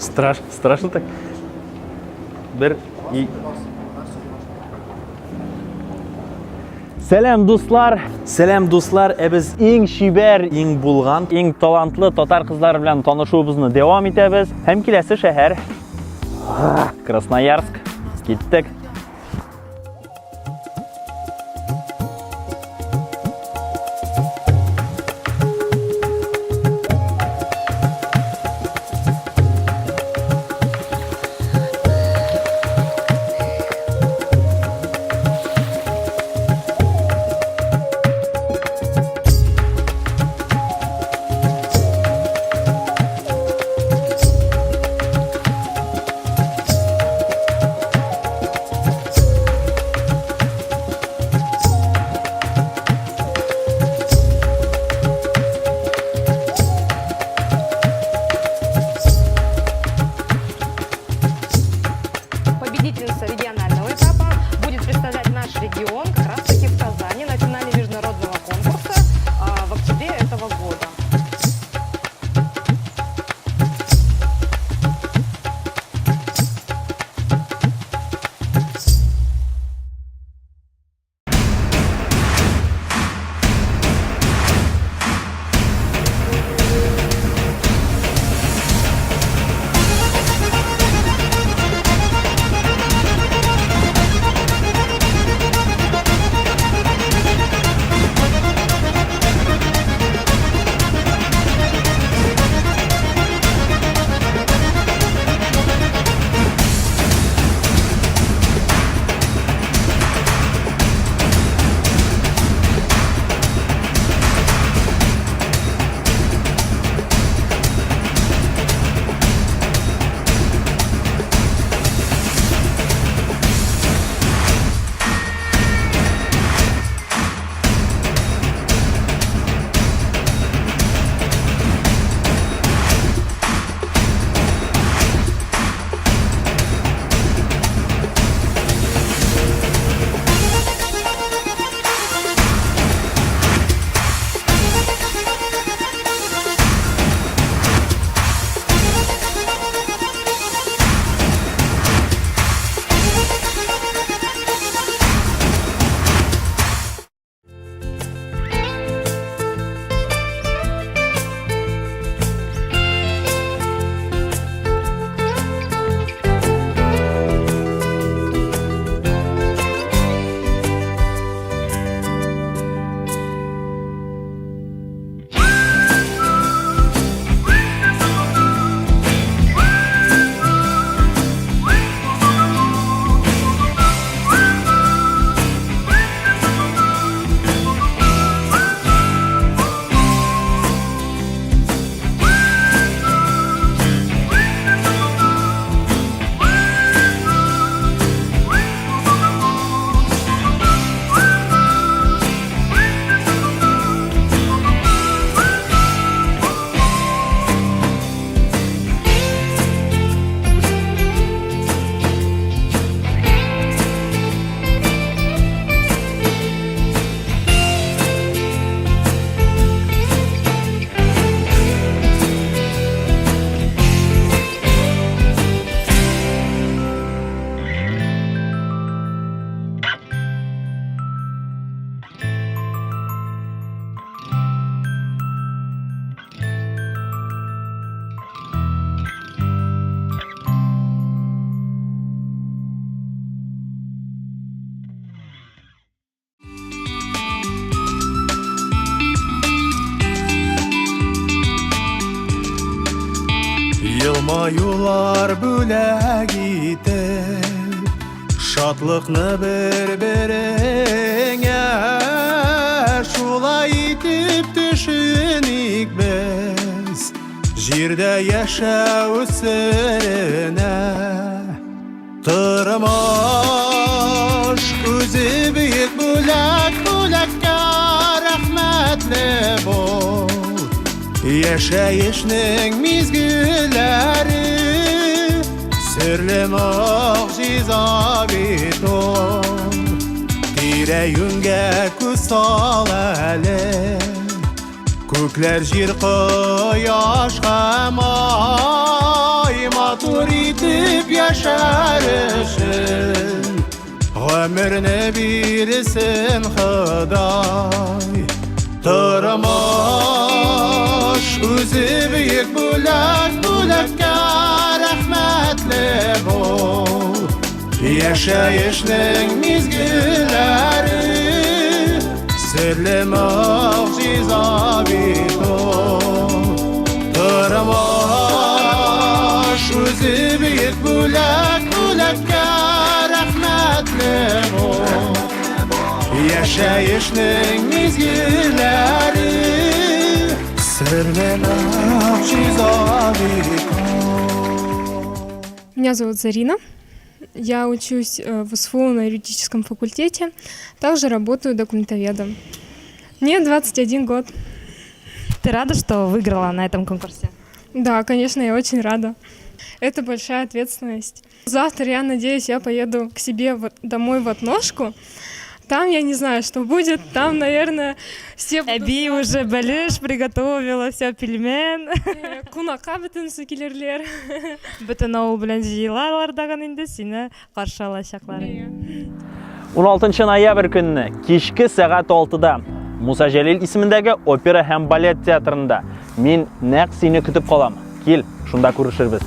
Страш, страшно так. Бер и Сәлам, дуслар! Сәлам, дуслар! Ә без иң чибәр, иң булган, иң талантлы татар кызлары белән танышуыбызны дәвам итәбез. Һәм киләсе шәһәр Красноярск. Киттек. Победительница регионального этапа будет представлять наш регион как раз-таки в Казани на финале международного конкурса в октябре этого года. Елмаюлар бүләк итеп, шатлыкны бер-береңә шулай итеп төшеник без җирдә яшәү серенә. Тормыш үзе бөек бүләк, бүләккә рәхмәтле бул. Яшәешнең мизгелләре серле могҗиза бит ул. Тирә-юньгә күз сал әле. Күкләр, җир, кояш һәм ай матур. өчен Гомерне бирсен Ходай. Тормыш үзе бөек бүләк, бүләккә рәхмәтле бул. Яшәешнең мизгелләре серле могҗиза бит ул. Тормыш үзе бөек бүләк, бүләккә рәхмәтле бул. Яшәешнең мизгелләре серле могҗиза бит ул. Меня зовут Зарина. Я учусь в СФУ на юридическом факультете. Также работаю документоведом. Мне 21 год. Ты рада, что выиграла на этом конкурсе? Да, конечно, я очень рада. Это большая ответственность. Завтра, я надеюсь, я поеду к себе домой в отношку. Там я не знаю, что будет. Там, наверное, все будут. Әби уже бәлеш приготовила, все, пельмен. Кунакка бөтенесе килерләр. Бөтен авыл белән җыелалар дагын инде сине каршы алачаклар. 16 ноябрь көнне кичке сәгать 6-да Муса Җәлил исемендәге опера һәм балет театрында мин нәкъ сине көтеп калам. Кил, шунда күрешербез.